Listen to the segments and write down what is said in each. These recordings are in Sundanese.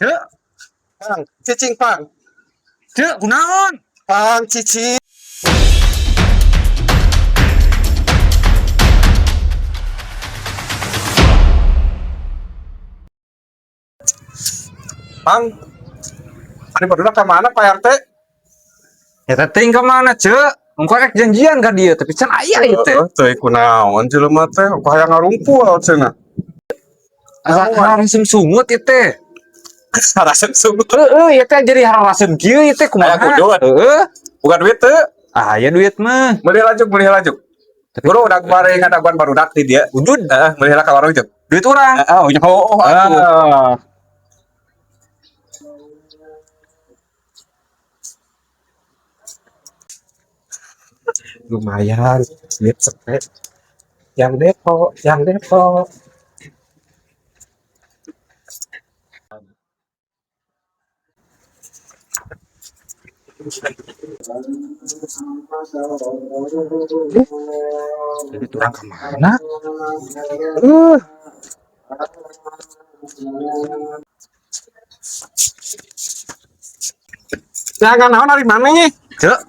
Cek. Pang, cicing pang. Cek, kunaon? Pang cicing. Pang. Ari barudak ka mana, Pak RT? Ya teh ka mana, Cek? Engko rek janjian ka dia, tapi can aya ieu teh. Heeh, teu kunaon jelema teh, hayang ngarumpul cenah. Harasem sungut ieu teh. Harasem sungut. Heeh, ieu teh jadi harasem kieu ieu teh kumaha? Aya kudut. Heeh. Bukan duit teu. Ah, aya duit mah. Meuli lajuk, meuli lajuk. Tapi Bro, udah kemarin ngadaguan barudak di dia. Udud, Heeh, meuli heula ka warung juk. Duit urang. Heeh, oh, oh, atuh. Ah. Lumayan, duit cepet. Yang depo, yang depo. Duit urang ka mana? Jangan naon ari mana? Cek,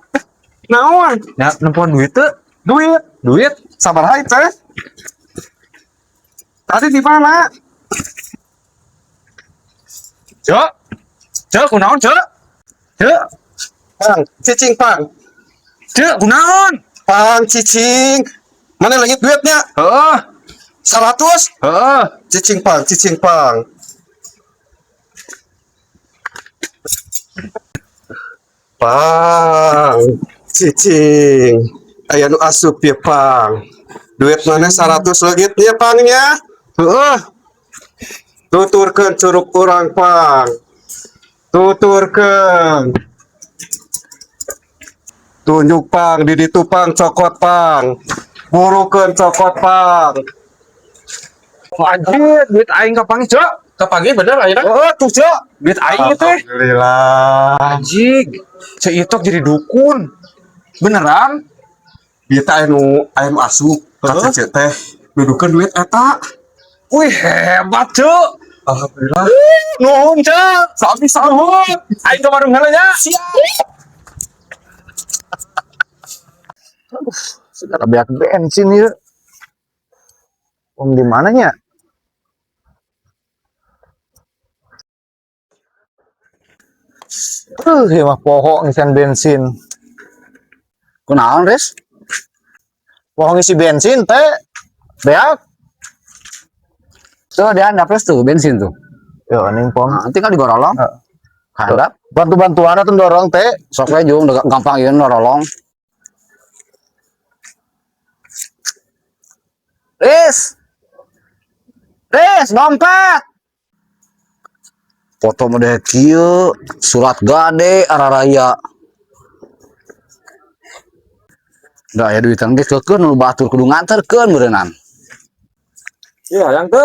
Naon? ya nempoan duit teu? Duit. Duit? Sabar hai teh. Tadi di mana? Cek. Cek, kunaon, Cek? Cek, Pang, cicing pang. Cek, kunaon? Pang cicing. Mana lagi duitnya? Heeh, 100. heeh. Cicing pang, cicing pang. Pang, cicing. Aya nu asup ya pang. Duit mana 100 leungit nya pangnya? Heeh. Tuturkeun curug urang pang. Tuturkeun. Tunjuk pang di ditu pang, cokot pang. Burukeun cokot pang. Anjir, duit aing kapanggih, Cek. Kapanggih bener ayeuna? Heeh, tuh, Cek. Duit aing teh. Alhamdulillah. Anjing, Cek Itok jadi dukun. Beneran? Bieu teh aya nu asup ka Heeh. cece teh nuduhkeun duit eta. Wih, hebat, Cek. Alhamdulillah. Nuhun, Cek. Sami sami. Nuhun. Aing ke warung heula nya. Siap. Segala beak bensin ya. Om di mananya? Ya mah poho ngisian bensin. Kunaon, Riz? Poho ngisi bensin teh. Beak. Tuh dihandap, Riz, tuh bensin tuh. Yo ning pom. Nah, nanti kan digorolong. Heeh. Handap. Bantu-bantuan atuh dorong teh. Sok we jung gampang ieu norolong. Riz. Riz, dompet. Foto model kieu, surat gade araraya. Da aya duitan ge keukeun nu batur kudu nganterkeun meureunnan. Iya, hayang teu.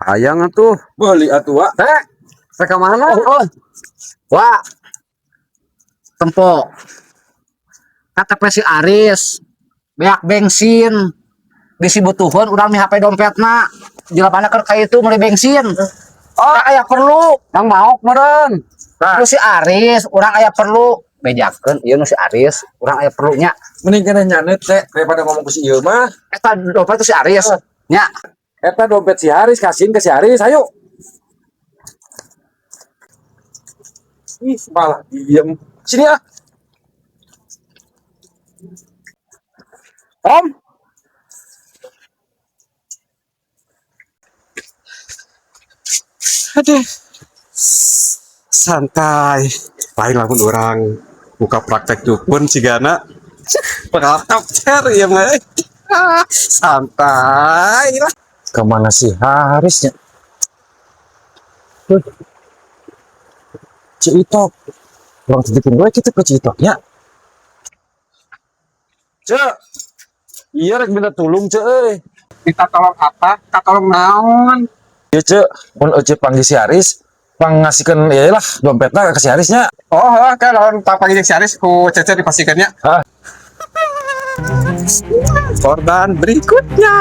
Hayang atuh. Beuli atuh, Wak. Teh. Teh ka mana? Oh, oh. Wah. Tempo. KTP si Aris. Beak bensin. Bisi butuheun urang mi HP dompetna. Jelema keur ka itu meuli bensin. Oh, aya perlu. Yang maok meureun. Nu si Aris, urang aya perlu. Bejakeun ieu nu si Aris, urang aya perlunya. Mending kena nyanet teh daripada ngomong ke si ieu mah. Eta dompet tuh si Aris. Nya, Eta dompet si Haris kasihin ke si Haris, ayo. Ih, malah diem. Sini ah. Om. Aduh. Santai. Lain lamun urang buka praktek dukun cigana. Bakal top chair ya mah. Ah, santai lah. Kemana sih Harisnya? Tuh. Cik Itok. Urang titipin gue kita ke Cik Itoknya. Cek. Iya rek minta tulung, Cek euy. Minta tolong apa? Minta tolong naon? Iya cek, mun Ece panggil si Haris, pangasihkeun ya lah dompetna ke si Harisnya. Oh, oh, kan lawan pak panggil si Aris ku Cece dipastikannya. Hah? Korban berikutnya.